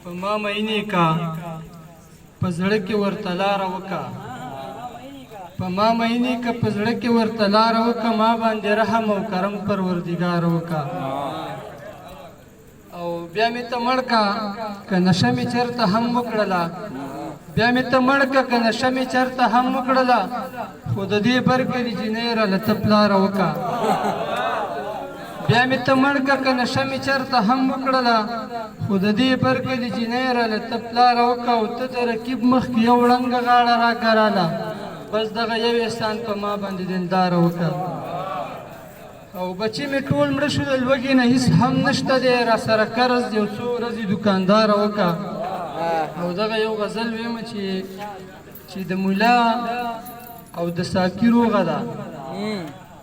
په ما مئینې کا، په زړه کې ورته لاره وکا. په ما مئینې که، په زړه کې ورته لاره وکا، ما باندې رحم او کرم پروردګار وکا. او بیا مې ته مړ کا که نشه مې چېرته هم وکړله، بیا مې ته مړ که که نشه مې چېرته هم وکړله، خو د دې برکلي جینۍ راله ته پلاره وکا. بیا مې ته مړ که که نشه مې چېرته هم وکړله، خو د دې برکلي جینۍ راله ته پلاره وکا. او ته د رقیب مخکې یو ړنګه غاړه راکه راله، بس دغه یو احسان په ما باندې دلداره وکا. او بچی مې ټول مړه شو د لوږې نه، هیڅ هم نشته دی را سره قرض، یو څو ورځې دکانداره وکا. او دغه یو غزل ویم چې د مولا او د ساقي روغه ده،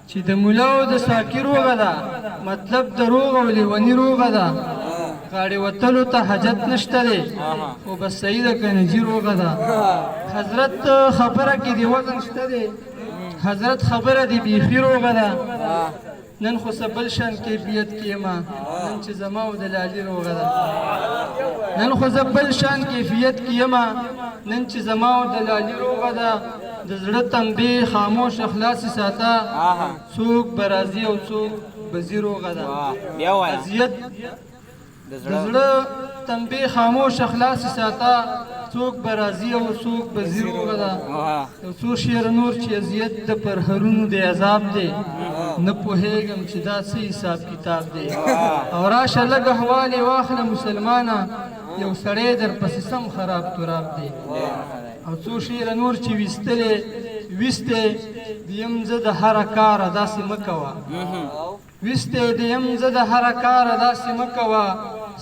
چې د مولا او د ساقي روغه ده، مطلب د روغ او لیوني روغه ده، غاړې وتلو ته حاجت نشته دی، خو بس صحیح ده که نه جي روغه ده. حضرت خبره کې دی وزن شته دی، حضرت خبره دی بیخي روغه ده. نن خو څه بل شان کیفیت کې یم، نن چې زما او د لالي روغه ده. نن خو زه بل شان کیفیت کې یم، نن چې زما او د لالي روغه ده. د زړه تنبې خاموش خلاصې ساته، څوک به راځي او څوک به ځي روغه ده. اذیت د زړه تنبې خاموش خلاصې ساته، څوک به راځي او څوک به ځي روغه ده. یو څو شعر نور چې اذیت د پرهرونو دی عذاب دی، نه پوهېږم چې دا څه حساب کتاب دی. او راشه لږ احوال یې واخله مسلمانه، یو سړی در پسې سم خراب تراب دی. او څو شعر نور چې ویستلې ویستې دیم زه د هره کاره داسې مه کوه، ویستې دیم زه د هره کاره داسې مه کوه،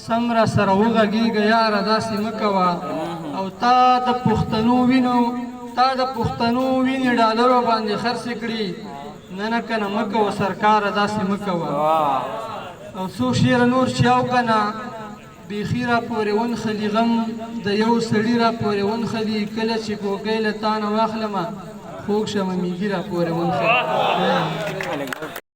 سم را سره وغږېږه یاره داسې مه کوه. او تا د پښتنو وینو، تا د پښتنو وینې ډالرو باندې خرڅې کړي، نه نه که نه مه کوه سرکاره داسې مه کوه. او څو شعر نور چې او که نه بیخي را پورې ونښلي، غم د یو سړي را پورې ونښلي، کله چې کوکۍ له تا نه واخلمه خوږ شمه میږي را پورې ونښلي.